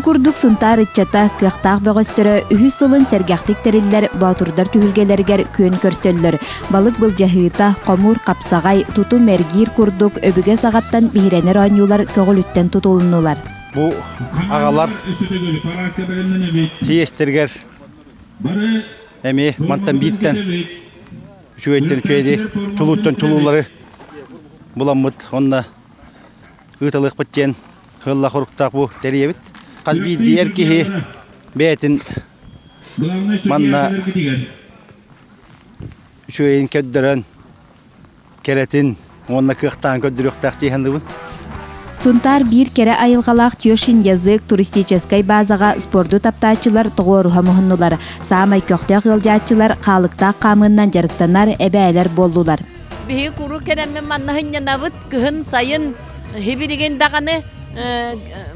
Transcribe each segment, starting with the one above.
Бу курдук Сунтаар ыччата, кыахтаах бөҕөстөрө үһүс сылын сэргэхтик тэриллэр боотурдар түһүлгэлэригэр күөн көрсөллөр. Балык былдьаһыыта, хомуур хапсаҕай, тутум эргиир курдук өбүгэ саҕаттан биһирэнэр оонньуулар көҕүлүттэн тутулуннулар. Бу аҕалар сийиэстэригэр эмиэ мантан бииртэн үчүгэйтэн үчүгэйди чулууттан чулуулары буламмыт уонна ыыталыахпыт диэн Сыаллаах хоруктаах бу тэрийэбит. Хас биирдии эр киһи бэйэтин манна үчүгэйин көрдөрөн, кэрэтин уонна кыахтаан көрдөрүөхтээх дии саныыбын. Сунтаар биир кэрэ айылҕалаах Тёшин язык туристическай базаҕа спорду таптааччылар тоҕуоруһа муһуннулар. Саамай көхтөөх ыалдьааччылар хаалыктаах хаамыыннан дьарыктанар эбээлэр буоллулар. Биһиги куруук кэлэммин манна сынньанабыт, кыһын, сайын Хибилигин даҕаны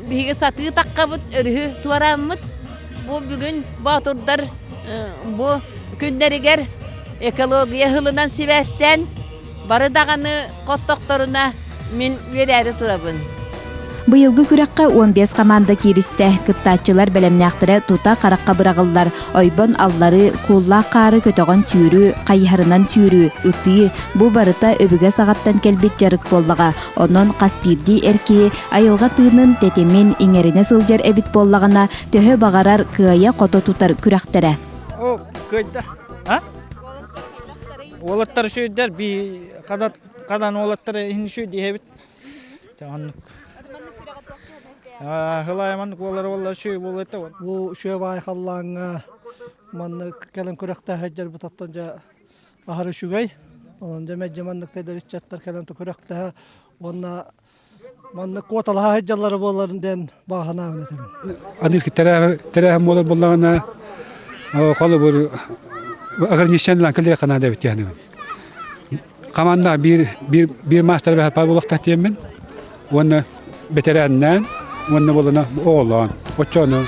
биһиги сатыы таххабыт, өрүһү туорааммыт. Бу бүгүн боотурдар бу күннэригэр экология сылынан сибээстээн бары даҕаны хоттохторуна мин үөрээри турабын. Быйылгы күрэххэ 15 хамаанда кииристэ. Кыттааччылар бэлэмнээхтэрэ тута харахха быраҕыллар. Ойбон алларыы, кууллаах хаары көтөҕөн сүүрүү, хайыһарынан сүүрүү, ытыы, бу барыта өбүгэ саҕаттан кэлбит дьарык буоллаҕа. Онон хас биирдии эр киһи айылҕа тыынын, тэтимин иҥэринэ сылдьар эбит буоллаҕына, төһө баҕарар кыайа-хото тутар күрэхтэрэ. О, кыайда. А? Уолаттар үчүгүйдэр, би хадан уолаттар иһин үчүй диэбит. Оннук. Хылай маннык уоллар уоллар үчүй буолуйта. Бу үчүгэй баай халлааҥҥа маннык кэлэн күрэхтэһэ сылдьарбыт оттон дьэ аһары үчүгэй. Онон дьэ мэлдьи маннык эдэр ыччаттар кэлэн күрэхтэһэ уонна маннык куоталаһа сылдьаллара буолларын диэн баҕа санаабын этэбин. Аныгы тэрээһин буолар буоллаҕына холобур ограничениелаан кэлиэххэ наада эбит диэн Хамаанда биир биир биир маастар бэһэр буолуохтаах диэммин уонна бэтэрээннээн уонна буолана оҕолоон оччону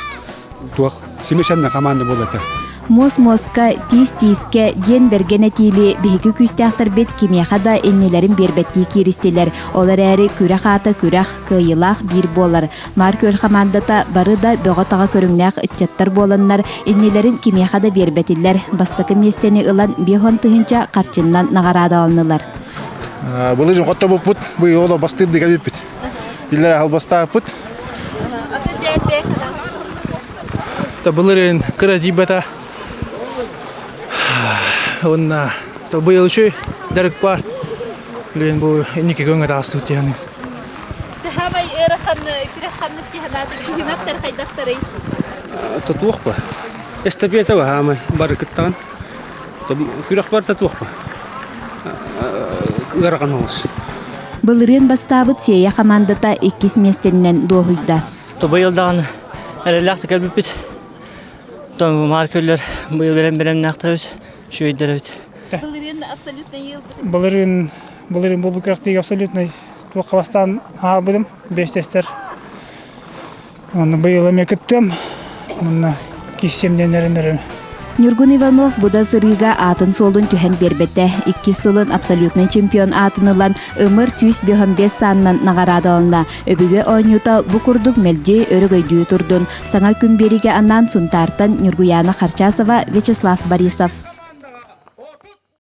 туох смешанная команда буолар этэ. Муос-муоска, тиис-тиискэ диэн бэргэн этиили биһиги күүстээхтэрбит кимиэхэ да иннилэрин биэрбэттии кииристилэр. Ол эрээри күрэх аата күрэх, кыайыылаах биир буолар. Маар Күөл хамаандата бары да бөҕө-таҕа көрүҥнээх ыччаттар буоланнар, иннилэрин кимиэхэ да биэрбэтилэр. Бастакы миэстэни ылан 50 тыһыынча харчыннан наҕараадаланнылар. Былыр хоттобуппут, быйыл оло бастыырдык эбиппит. Иллэр албастааппыт. Былырын кыра тиийбэтэ. Уонна быйыл үчүй дьарык бар. Билин бу инники көҥө таастыбыт диэн. Саамай ыарахан күрэх ханнык дии түһүмэхтэр хайдахтарый? Тотуохпа. Эстафета хаамай бары кыттаҕын. Күрэх бар татуохпа. Ыарахан оҕус. Былырыын бастаабыт Сиэйэ хамаандата иккис миэстэнинэн дуоһуйда. Быйыл даҕаны эрэллээх кэлбиппит. Маар көллөр быйыл бэлэм бэлэмнээхтэрбит, үчүгэйдэрбит. Былырыын абсолютно йылбыт. Былырыын былырыын бу күрэхтиигэ абсолютно туохха бастаан хаалбытым бэстестер. Онно быйыл эмиэ кыттыам. Онно киссиэм диэн эрэнэрим. Ньургун Иванов бу да сырыыга аатын суолун түһэн биэрбэтэ. Иккис сылын абсолютнай чемпион аатын ылан, ымыр 155 саанынан наҕараадаланна. Өбүгэ оонньуута бу курдук мэлдьи өрөгөйдүү турдун. Саҥа күн биэриигэ анаан Сунтаартан Ньургуйаана Харчасова, Вячеслав Борисов.